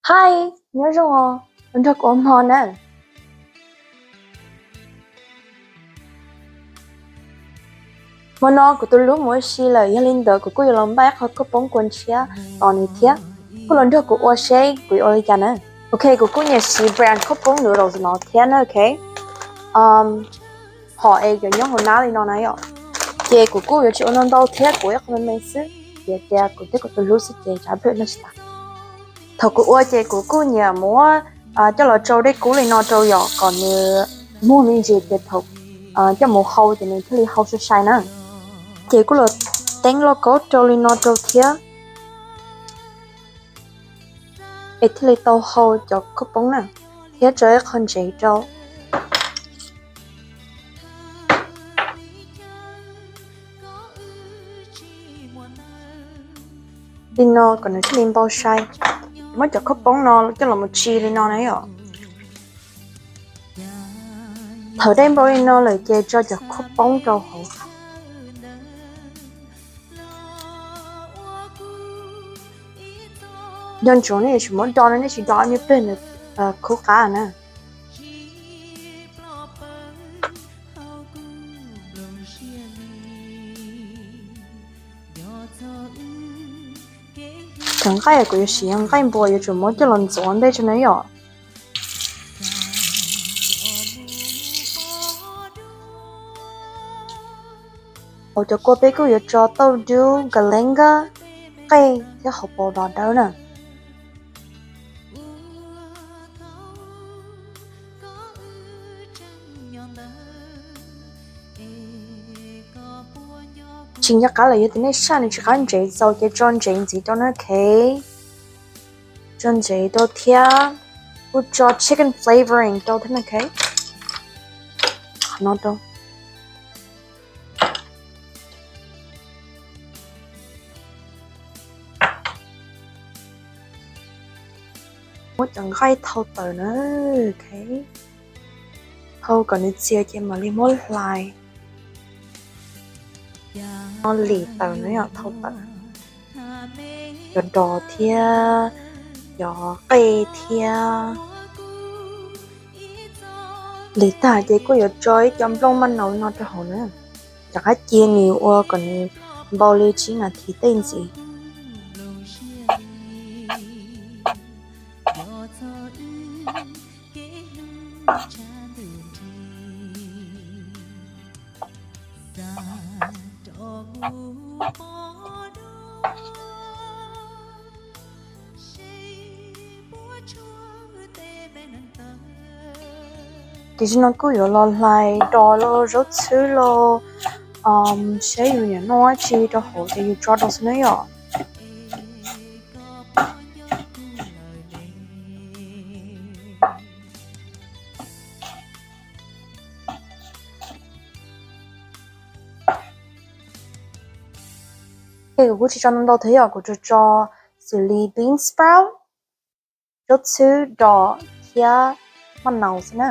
Hi, nyob zoo os, los nrog kuv ua hmo na. Hmo no kuv tus hlub mus ua si lawm, yog li ntawd kuv kuj yuav los npaj ib qho khaub poob kua ntshiab tos nws thiab. Kuj los nrog kuv ua seb kuv yuav ua li cas na. Ok, kuv kuj nyiam siv brand khaub poob Noodles no thiab na, ok. Hom es cov nyob hauv nab li no na yom. Ces kuv kuj yuav tsis ua ntau ntau thiab, kuv ib qho me me xwb, vim tias kuv thiab kuv tus hlub xwb ces tsam plhws noj tsis tas. Thaum kuv ua ces kuv kuj nyiam muab coj los tsau dej kub li no rau yom, kom nws muag me ntsis ces thaum coj mus hau ces nws thiaj li hau sai sai na. Ces kuj los teeb lauj kaub rau li no rau thiab, es thiaj li tau hau cov khaub poob na, thiab tso ib qho ntsev rau. Li no kom nws thiaj li npau sai. Muab cov khaub poob no coj los mus tsis li no na yom. Thaum dej npau li no lawm ces tso cov khaub poob rau hauv. Nco ntsoov nej yuav tsum muab do, nej tsis do ob nyuag pliag nws khub qab na. Cov nqaij kuv yuav siv yog nqaij npua, yuav tsum muab coj los ntxuav ntej tso na yom. Hauv cov kua peb kuj yuav tso tauj dub, galenga, qej thiab hauv paus dos dawb na. Tsis nco qab lawm, yog tias nej saj nws tsis qab ntsev txaus ces tso ntsev ntxiv rau na, ok. Tso ntsev rau thiab kuj tso chicken flavoring rau thiab na, ok. Qhov no rau. Muab cov nqaij thau tawm na, ok. Thau kom nws txias ces mam li muab hlais. No lim tawm na yom, thau tawm cov dos thiab cov qej thiab. Lim tag ces kuj yuav tso ib co nplooj maj nau no rau hauv na. Rov qab cia nws ua kom nws npau li tsib nas this tej ntxiv. Ces no kuj yuav los hlais dos los zaub txhwb los, seb yus nyiam noj dab tsi rau hauv ces yus tso rau xwb na yom. Kuv kuj tsis tso ntau thiab yom, kuv tsuas tso xws li bean sprout, zaub txhwb, dos thiab maj nau xwb na.